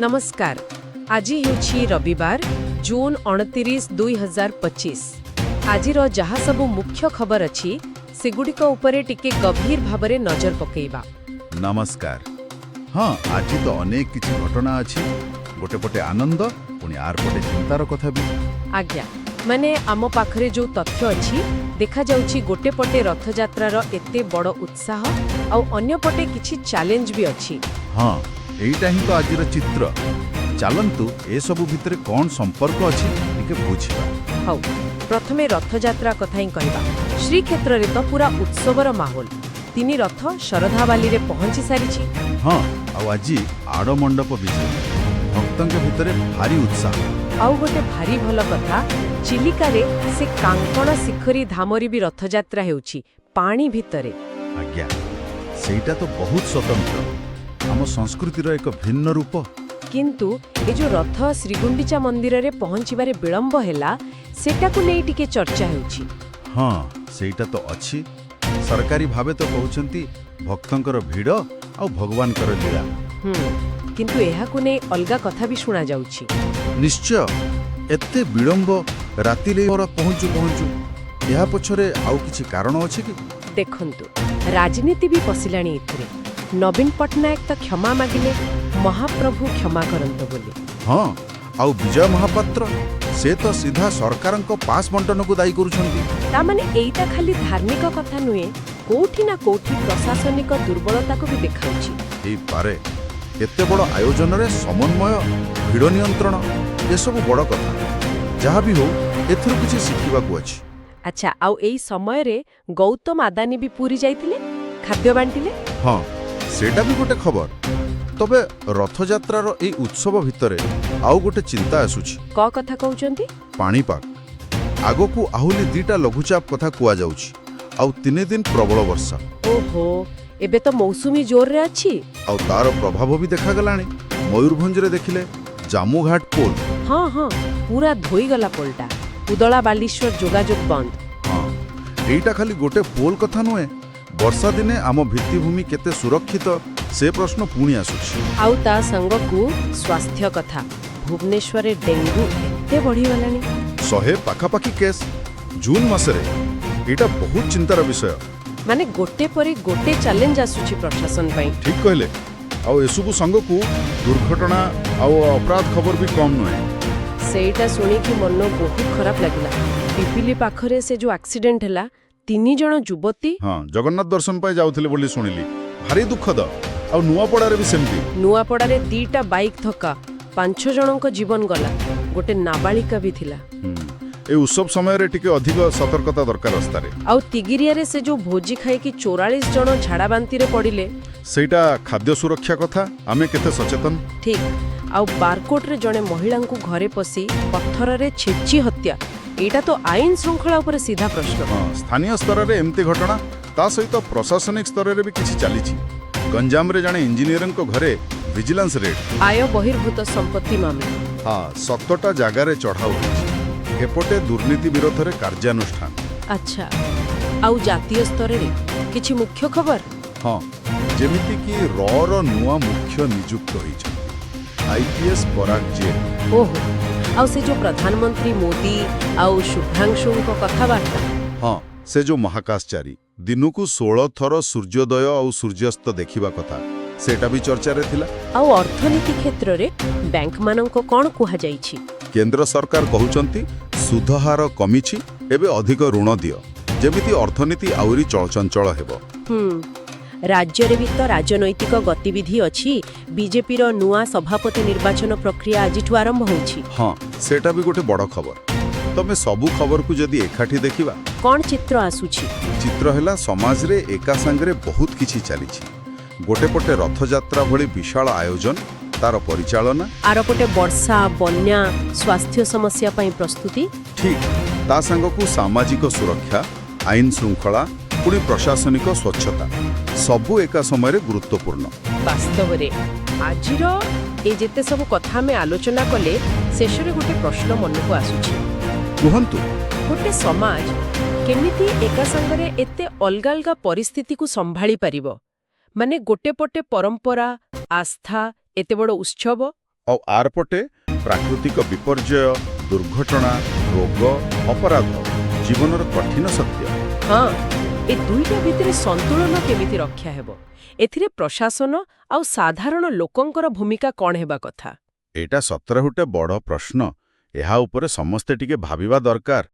ନମସ୍କାର। ଆଜି ହେଉଛି ରବିବାର, ଜୁନ୍ 29, 2025। ଆଜିର ଯାହା ସବୁ ମୁଖ୍ୟ ଖବର ଅଛି, ସେଗୁଡ଼ିକ ଉପରେ ଟିକେ ଗଭୀର ଭାବରେ ନଜର ପକେଇବା। ନମସ୍କାର। ହଁ, ଆଜି ତ ଅନେକ କିଛି ଘଟଣା ଅଛି। ଗୋଟେ ପଟେ ଆନନ୍ଦ, ପୁଣି ଆର ପଟେ ଚିନ୍ତାର କଥା ବି। ଆଜ୍ଞା, ମାନେ ଆମ ପାଖରେ ଯୋଉ ତଥ୍ୟ ଅଛି, ଦେଖାଯାଉଛି ଗୋଟେ ପଟେ ରଥଯାତ୍ରାର ଏତେ ବଡ଼ ଉତ୍ସାହ ଆଉ ଅନ୍ୟପଟେ କିଛି ଚ୍ୟାଲେଞ୍ଜ ବି ଅଛି। ହଁ, ଏଇଟା ହିଁ ତ ଆଜିର ଚିତ୍ର। ଚାଲନ୍ତୁ, ଏସବୁ ଭିତରେ କ'ଣ ସମ୍ପର୍କ ଅଛି ଟିକେ ବୁଝିବା। ହଉ, ପ୍ରଥମେ ରଥଯାତ୍ରା କଥା ହିଁ କହିବା। ଶ୍ରୀକ୍ଷେତ୍ରରେ ତ ପୁରା ଉତ୍ସବର ମାହୋଲ। ତିନି ରଥ ଶରଧାବାଲିରେ ପହଞ୍ଚି ସାରିଛି। ହଁ, ଆଉ ଆଜି ଆଡ଼ମଣ୍ଡପ ବିଜେ। ଭକ୍ତଙ୍କ ଭିତରେ ଭାରି ଉତ୍ସାହ। ଆଉ ଗୋଟେ ଭାରି ଭଲ କଥା, ଚିଲିକାରେ ସେ କାଙ୍କଣ ଶିଖରୀ ଧାମରେ ବି ରଥଯାତ୍ରା ହେଉଛି, ପାଣି ଭିତରେ। ଆଜ୍ଞା, ସେଇଟା ତ ବହୁତ ସ୍ୱତନ୍ତ୍ର, ଆମ ସଂସ୍କୃତିର ଏକ ଭିନ୍ନ ରୂପ। କିନ୍ତୁ ଏ ଯୋଉ ରଥ ଶ୍ରୀଗୁଣ୍ଡିଚା ମନ୍ଦିରରେ ପହଞ୍ଚିବାରେ ବିଳମ୍ବ ହେଲା, ସେଟାକୁ ନେଇ ଟିକେ ଚର୍ଚ୍ଚା ହେଉଛି। ହଁ, ସେଇଟା ତ ଅଛି। ସରକାରୀ ଭାବେ ତ କହୁଛନ୍ତି ଭକ୍ତଙ୍କର ଭିଡ଼ ଆଉ ଭଗବାନଙ୍କର ଲୀଳା। କିନ୍ତୁ ଏହାକୁ ନେଇ ଅଲଗା କଥା ବି ଶୁଣାଯାଉଛି। ନିଶ୍ଚୟ। ଏତେ ବିଳମ୍ବ ରାତିରେ ପହଞ୍ଚୁ ପହଞ୍ଚୁ, ଏହା ପଛରେ ଆଉ କିଛି କାରଣ ଅଛି କି? ଦେଖନ୍ତୁ, ରାଜନୀତି ବି ପଶିଲାଣି ଏଥିରେ। ନବୀନ ପଟ୍ଟନାୟକ ତ କ୍ଷମା ମାଗିଲେ, ମହାପ୍ରଭୁ କ୍ଷମା କରନ୍ତୁ ବୋଲି। ହଁ, ଆଉ ବିଜୟ ମହାପାତ୍ର, ସେ ତ ସିଧା ସରକାରଙ୍କ ପାସ୍ ବଣ୍ଟନକୁ ଦାୟୀ କରୁଛନ୍ତି। ତା ମାନେ ଏଇଟା ଖାଲି ଧାର୍ମିକ କଥା ନୁହେଁ, କୋଉଠି ନା କୋଉଠି ପ୍ରଶାସନିକ ଦୁର୍ବଳତାକୁ ବି ଦେଖାଉଛି। ହେଇପାରେ। ଏତେ ବଡ଼ ଆୟୋଜନରେ ସମନ୍ୱୟ, ଭିଡ଼ ନିୟନ୍ତ୍ରଣ, ଏସବୁ ବଡ଼ କଥା। ଯାହା ବି ହଉ, ଏଥିରୁ କିଛି ଶିଖିବାକୁ ଅଛି। ଆଚ୍ଛା, ଆଉ ଏଇ ସମୟରେ ଗୌତମ ଆଦାନୀ ବି ପୁରୀ ଯାଇଥିଲେ, ଖାଦ୍ୟ ବାଣ୍ଟିଲେ। ହଁ, ସେଇଟା ବି ଗୋଟେ ଖବର। ତବେ ରଥଯାତ୍ରାର ଏଇ ଉତ୍ସବ ଭିତରେ ଆଉ ଗୋଟେ ଚିନ୍ତା ଆସୁଛି। କ କଥା କହୁଛନ୍ତି? ପାଣିପାଗ। ଆଗକୁ ଆହୁରି ଦିଟା ଲଘୁଚାପ କଥା କୁହାଯାଉଛି ଆଉ 3 ଦିନ ପ୍ରବଳ ବର୍ଷା। ଓହୋ, ଏବେ ତ ମୌସୁମୀ ଜୋରରେ ଅଛି। ଆଉ ତାର ପ୍ରଭାବ ବି ଦେଖାଗଲାଣି। ମୟୂରଭଞ୍ଜରେ ଦେଖିଲେ ଜାମୁଘାଟ ପୋଲ। ହଁ ହଁ, ପୁରା ଧୋଇଗଲା ପୋଲଟା। ଉଦଳା ବାଲେଶ୍ୱର ଯୋଗାଯୋଗ ବନ୍ଦ। ହଁ, ଏଇଟା ଖାଲି ଗୋଟେ ପୋଲ କଥା ନୁହେଁ। ବର୍ଷା ଦିନେ ଆମ ଭିତ୍ତିଭୂମି କେତେ ସୁରକ୍ଷିତ, ସେ ପ୍ରଶ୍ନ ପୁଣି ଆସୁଛି। ଆଉ ତା ସାଙ୍ଗକୁ ସ୍ୱାସ୍ଥ୍ୟ କଥା। ଭୁବନେଶ୍ୱରରେ ଡେଙ୍ଗୁ ଏତେ ବଢ଼ିଗଲାଣି। 100 ପାଖାପାଖି କେସ୍ ଜୁନ୍ ମାସରେ। ଏଇଟା ବହୁତ ଚିନ୍ତାର ବିଷୟ। ମାନେ ଗୋଟେ ପରେ ଗୋଟେ ଚ୍ୟାଲେଞ୍ଜ ଆସୁଛି ପ୍ରଶାସନ ପାଇଁ। ଠିକ୍ କହିଲେ। ଆଉ ଏସବୁ ସାଙ୍ଗକୁ ଦୁର୍ଘଟଣା ଆଉ ଅପରାଧ ଖବର ବି କମ୍ ନୁହେଁ। ସେଇଟା ଶୁଣିକି ମନ ବହୁତ ଖରାପ ଲାଗିଲା। ପିପିଲି ପାଖରେ ସେ ଯୋଉ ଆକ୍ସିଡେଣ୍ଟ ହେଲା, ତିନି ଜଣ ଯୁବତୀ। ହଁ, ଜଗନ୍ନାଥ ଦର୍ଶନ ପାଇଁ ଯାଉଥିଲେ ବୋଲି ଶୁଣିଲି। ଭାରି ଦୁଃଖଦ। ଆଉ ନୂଆପଡ଼ାରେ ବି ସେମିତି। ନୂଆପଡ଼ାରେ ଦିଟା ବାଇକ୍ ଧକ୍କା, ପାଞ୍ଚ ଜଣଙ୍କ ଜୀବନ ଗଲା। ଗୋଟେ ନାବାଳିକା ବି ଥିଲା। ଏ ଉତ୍ସବ ସମୟରେ ଟିକେ ଅଧିକ ସତର୍କତା ଦରକାର ରାସ୍ତାରେ। ଆଉ ତିଗିରିଆରେ ସେ ଯୋଉ ଭୋଜି ଖାଇକି 44 ଜଣ ଝାଡ଼ାବାନ୍ତିରେ ପଡ଼ିଲେ। ସେଇଟା ଖାଦ୍ୟ ସୁରକ୍ଷା କଥା, ଆମେ କେତେ ସଚେତନ। ଠିକ୍। ଆଉ ବାରକୋଟରେ ଜଣେ ମହିଳାଙ୍କୁ ଘରେ ପଶି ପଥରରେ ଛେଚି ହତ୍ୟା। ଏଇଟା ତ ଆଇନ ଶୃଙ୍ଖଳା ଉପରେ ସିଧା ପ୍ରଶ୍ନ। ହଁ, ସ୍ଥାନୀୟ ସ୍ତରରେ ଏମିତି ଘଟଣା, ତା ସହିତ ପ୍ରଶାସନିକ ସ୍ତରରେ ବି କିଛି ଚାଲିଛି। ଗଞ୍ଜାମରେ ଜଣେ ଇଞ୍ଜିନିୟରଙ୍କ ଘରେ ଭିଜିଲାନ୍ସ ରେଡ୍। ଆୟ ବହିର୍ଭୂତ ସମ୍ପତ୍ତି ମାମଲା। ହଁ, 7ଟା ଜାଗାରେ ଚଢ଼ାଉ ହୋଇଛି। ଏପଟେ ଦୁର୍ନୀତି ବିରୋଧରେ କାର୍ଯ୍ୟାନୁଷ୍ଠାନ। ଆଚ୍ଛା, ଆଉ ଜାତୀୟ ସ୍ତରରେ କିଛି ମୁଖ୍ୟ ଖବର? ହଁ, ଯେମିତିକି ରର ନୂଆ ମୁଖ୍ୟ ନିଯୁକ୍ତ ହୋଇଛନ୍ତି, ଆଇପିଏସ୍ ପରାଗ ଜୈନ। ଓହୋ, ଆଉ ସେ ଯୋଉ ପ୍ରଧାନମନ୍ତ୍ରୀ ମୋଦି ଆଉ ଶୁଭ୍ରାଂଶୁଙ୍କ କଥାବାର୍ତ୍ତା। ହଁ, ସେ ଯୋଉ ମହାକାଶଚାରୀ ଦିନକୁ 16 ଥର ସୂର୍ଯ୍ୟୋଦୟ ଆଉ ସୂର୍ଯ୍ୟାସ୍ତ ଦେଖିବା କଥା, ସେଇଟା ବି ଚର୍ଚ୍ଚାରେ ଥିଲା। ଆଉ ଅର୍ଥନୀତି କ୍ଷେତ୍ରରେ ବ୍ୟାଙ୍କମାନଙ୍କୁ କ'ଣ କୁହାଯାଇଛି? କେନ୍ଦ୍ର ସରକାର କହୁଛନ୍ତି ସୁଧହାର କମିଛି, ଏବେ ଅଧିକ ଋଣ ଦିଅ, ଯେମିତି ଅର୍ଥନୀତି ଆହୁରି ଚଳଚଞ୍ଚଳ ହେବ। ରାଜ୍ୟରେ ବି ତ ରାଜନୈତିକ ଗତିବିଧି ଅଛି। ବିଜେପିର ନୂଆ ସଭାପତି ନିର୍ବାଚନ ପ୍ରକ୍ରିୟା ଆଜିଠୁ ଆରମ୍ଭ ହେଉଛି। ହଁ, ସେଇଟା ବି ଗୋଟେ ବଡ଼ ଖବର। ତମେ ସବୁ ଖବରକୁ ଯଦି ଏକାଠି ଦେଖିବା, କ'ଣ ଚିତ୍ର ଆସୁଛି? ଚିତ୍ର ହେଲା, ସମାଜରେ ଏକା ସାଙ୍ଗରେ ବହୁତ କିଛି ଚାଲିଛି। ଗୋଟେ ପଟେ ରଥଯାତ୍ରା ଭଳି ବିଶାଳ ଆୟୋଜନ, ତାର ପରିଚାଳନା। ଆରପଟେ ବର୍ଷା, ବନ୍ୟା, ସ୍ୱାସ୍ଥ୍ୟ ସମସ୍ୟା ପାଇଁ ପ୍ରସ୍ତୁତି। ଠିକ୍। ତା ସାଙ୍ଗକୁ ସାମାଜିକ ସୁରକ୍ଷା, ଆଇନ ଶୃଙ୍ଖଳା, ପୁଣି ପ୍ରଶାସନିକ ସ୍ୱଚ୍ଛତା, ସବୁ ଏକା ସମୟରେ ଗୁରୁତ୍ୱପୂର୍ଣ୍ଣ। ବାସ୍ତବରେ ଆଜିର ଏ ଯେତେ ସବୁ କଥା ଆମେ ଆଲୋଚନା କଲେ, ଶେଷରେ ଗୋଟେ ପ୍ରଶ୍ନ ମନକୁ ଆସୁଛି। କୁହନ୍ତୁ। ଗୋଟେ ସମାଜ କେମିତି ଏକା ସାଙ୍ଗରେ ଏତେ ଅଲଗା ଅଲଗା ପରିସ୍ଥିତିକୁ ସମ୍ଭାଳି ପାରିବ? ମାନେ ଗୋଟେ ପଟେ ପରମ୍ପରା, ଆସ୍ଥା, ଏତେ ବଡ଼ ଉତ୍ସବ। ଆଉ ଆରପଟେ ପ୍ରାକୃତିକ ବିପର୍ଯ୍ୟୟ, ଦୁର୍ଘଟଣା, ରୋଗ, ଅପରାଧ, ଜୀବନର କଠିନ ସତ୍ୟ। ହଁ, ଏ ଦୁଇଟା ଭିତରେ ସନ୍ତୁଳନ କେମିତି ରକ୍ଷା ହେବ? ଏଥିରେ ପ୍ରଶାସନ ଆଉ ସାଧାରଣ ଲୋକଙ୍କର ଭୂମିକା କ'ଣ ହେବା କଥା? ଏଇଟା ସତରେ ଗୋଟେ ବଡ଼ ପ୍ରଶ୍ନ। ଏହା ଉପରେ ସମସ୍ତେ ଟିକେ ଭାବିବା ଦରକାର।